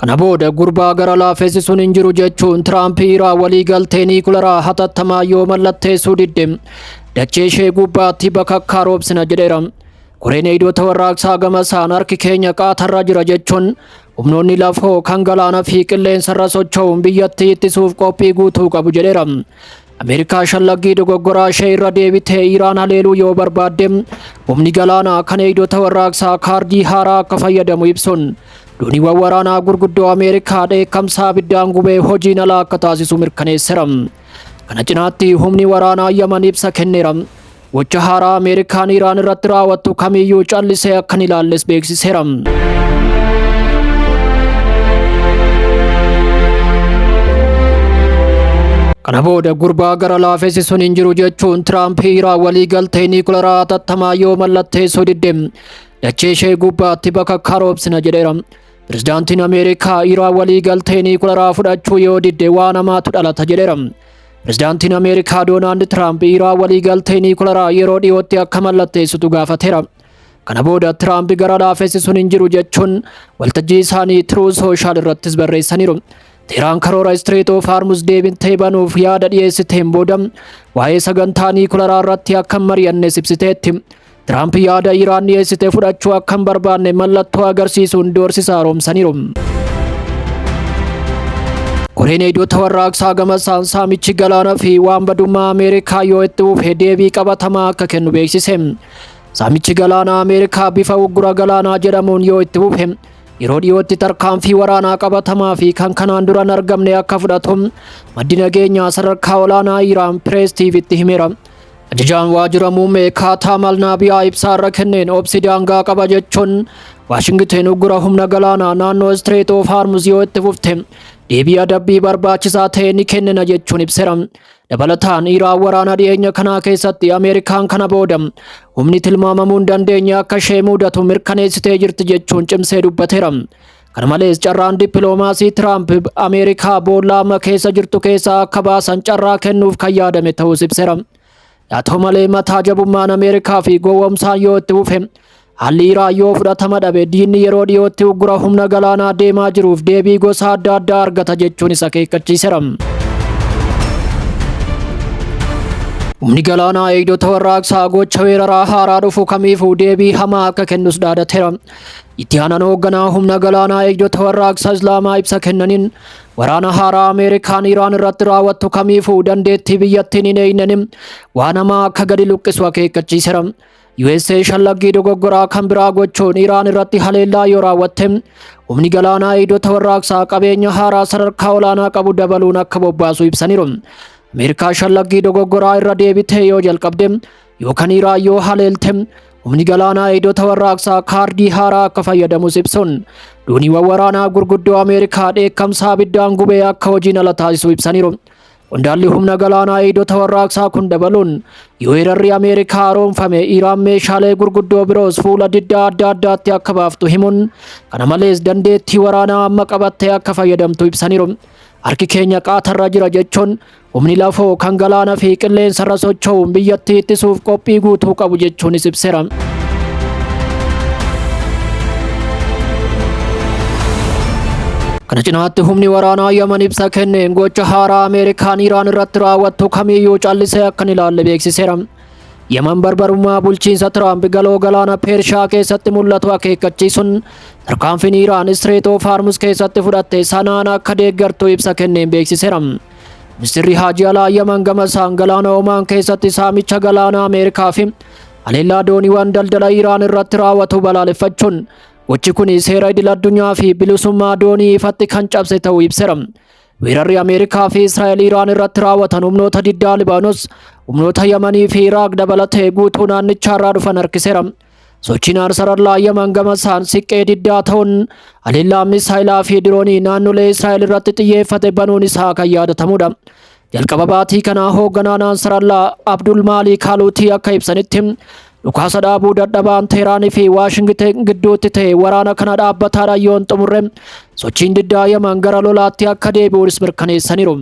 Kana booda gurbaa gara laafessi sun hin jiru jechuun Tiraamp Iraan walii galtee niikularaa hatattamaa yoo mallatteessuu didde dachee ishee gubbaatti bakakkaa roobsina jedheera. Koreen eegdota warraaqsaa gama isaan harki keenya qaatarra jira jechuun humnoonni lafoo kan galaana fi qilleensarra socho'uun biyyattii ittisuuf qophii guutuu qabu jedheera. Ameerikaa shallaggii dogoggoraa ishee irra deebitee Iraan haleeluu yoo barbaadde humni galaanaa kan eegdota warraaqsaa kaardii haaraa akka fayyadamu ibsuun dooniiwwan waraanaa gurguddoo Ameerikaa dheekkamsa abiddaan gubee hojiin alaa akka taasisu mirkaneesseera. Kana cinaatti humni waraanaa Yaman ibsa kenneera. Gocha haaraa Ameerikaan Iraan irratti raawwattu kamiyyuu callisee akka hin ilaalles beeksiseera. Kana booda gurbaa gara laafessi sun hin jiru jechuun Tiraamp Iraan walii galtee niikularaa hatattamaa yoo mallatteessuu didde dachee ishee gubbaatti bakakkaa roobsina jedheera. Pirezidaantiin Ameerikaa Iraan walii galtee niikularaa fudhachuu yoo didde waan hamaatu dhalata jedheera. Pirezidaantiin Ameerikaa Doonaald Tiraamp Iraan walii galtee niikularaa yeroo dhiyootti akka mallatteessitu gaafateera. Kana booda Tiraamp gara laafessi sun hin jiru jechuun waltajjii isaanii Truth Social irrattis barreessaniiru. Teheraan karoora Strait of Hormuz deebitee banuuf yaada dhiyeessiteen booda waa'ee sagantaa niikularaa irratti akka hin mari'annes ibsiteetti. Tiraamp yaada Iraan dhiyeessite fudhachuu akka hin barbaanne mallattoo agarsiisuun doorsisa haaromsaniiru. Koreen eegdota warraaqsaa gama isaan saamichi galaana fi waan badummaa Ameerikaa yoo itti fufe deebii qabatamaa akka kennu beeksise. Saamichi galaanaa Ameerikaa bifa uggura galaanaa jedhamuun yoo itti fufe yeroo dhiyootti tarkaanfii waraanaa qabatamaa fi kan kanaan dura hin argamne akka fudhatu maddi nageenyaa sadarkaa olaanaa Iraan Pirees TVtti himeera. Ajajaan waajjira muummee Kaataa Alnaabiyaa ibsaarra kenneen obsi daangaa qaba jechuun Waashingteen uggura humna galaanaa naannoo Strait of Hormuz yoo itti fufte deebii adabbii barbaachisaa ta'e ni kennina jechuun ibseera. Dabalataan Iraan waraana dhiyeenya kanaa keessatti Ameerikaan kana booda humni tilmaamamuu hin dandeenye akka ishee mudatu mirkaneessitee jirti jechuun cimsee dubbateera. Kana malees carraan dippiloomaasii Tiraamp Ameerikaa boolla amma keessa jirtu keessaa akka baasan carraa kennuuf kan yaadame ta'us ibseera. Haa ta'u malee mataa jabummaan Ameerikaa fi gowwomsaan yoo itti fufe haalli Iraan yoo fudhatama dhabe diinni yeroo dhiyootti uggura humna galaanaa deemaa jiruuf deebii gosa adda addaa argata jechuun isa akeekkachiiseera. Humni galaanaa eegdota warraaqsaa gocha weeraraa haaraa dhufu kamiifuu deebii hamaa akka kennus dhaadateera. Itti aanaan hoogganaa humna galaanaa eegdota warraaqsa Islaamaa ibsa kennaniin waraana haaraa Ameerikaan Iraan irratti raawwattu kamiifuu dandeettii biyyattiin hin eegneen waan hamaa akka gadi luqqisu akeekkachiiseera. USA shallaggii dogoggoraa kan biraa gochuun Iraan irratti haleellaa yoo raawwatte humni galaanaa eegdota warraaqsaa qabeenya haaraa sadarkaa olaanaa qabu dabaluun akka bobbaasu ibsaniiru. Ameerikaa shallaggii dogoggoraa irra deebitee yoo jalqabde yookaan Iraan yoo haleelte humni galaanaa eegdota warraaqsaa kaardii haaraa akka fayyadamus ibsuun dooniiwwan waraanaa gurguddoo Ameerikaa dheekkamsa abiddaan gubee akka hojiin ala taasisu ibsaniiru. Qondaalli humna galaanaa eegdota warraaqsaa kun dabaluun yoo weerarri Ameerikaa haaromfame Iraan meeshaalee gurguddoo biroos fuula diddaa adda addaatti akka baaftu himuun kana malees dandeettii waraanaa amma qabattee akka fayyadamtu ibsaniiru. Harki keenya qaatarra jira jechuun humni lafoo kan galaana fi qilleensarra socho'uun biyyattii ittisuuf qophii guutuu qabu jechuunis ibseera. Kana cinaatti humni waraanaa Yaman ibsa kenneen gocha haaraa Ameerikaan Iraan irratti raawwattu kamiyyuu callisee akka hin ilaalle beeksiseera. Yaman barbarummaa bulchiinsa Tiraamp galoo galaana Peershaa keessatti mul'atu akeekkachiisuun tarkaanfiin Iraan Strait of Hormuz keessatti fudhatte sanaan akka deeggartu ibsa kenneen beeksiseera. Ministeerri Haajii Alaa Yaman gama isaan galaana Omaan keessatti saamicha galaana Ameerikaa fi haleellaa dooniiwwan daldala Iraan irratti raawwatu balaaleffachuun gochi kun seera idil addunyaa fi bilisummaa doonii ifatti kan cabse ta'uu ibseera. Weerarri Ameerikaa fi Israa'el Iraan irratti raawwatan humnoota diddaa Libaanos, humnoota Yamanii fi Iraaq dabalatee guutuu naannichaarraa dhufan harkiseera. Sochiin Ansarallaa Yaman gama isaan siqqee diddaa ta'uun haleellaa misaayilaa fi diroonii naannolee Israa'el irratti xiyyeeffate banuun isaa kan yaadatamudha. Jalqaba baatii kanaa hoogganaan Ansarallaa Abdul Maalik Haluutii akka ibsanitti dhukaasa dhaabuu dadhabaan Teeraanii fi Waashingten gidduutti ta'e waraana kana dhaabbataadhaan yoo hin xumurre sochiin diddaa Yaman gara lolaatti akka deebi'uunis mirkaneessaniiru.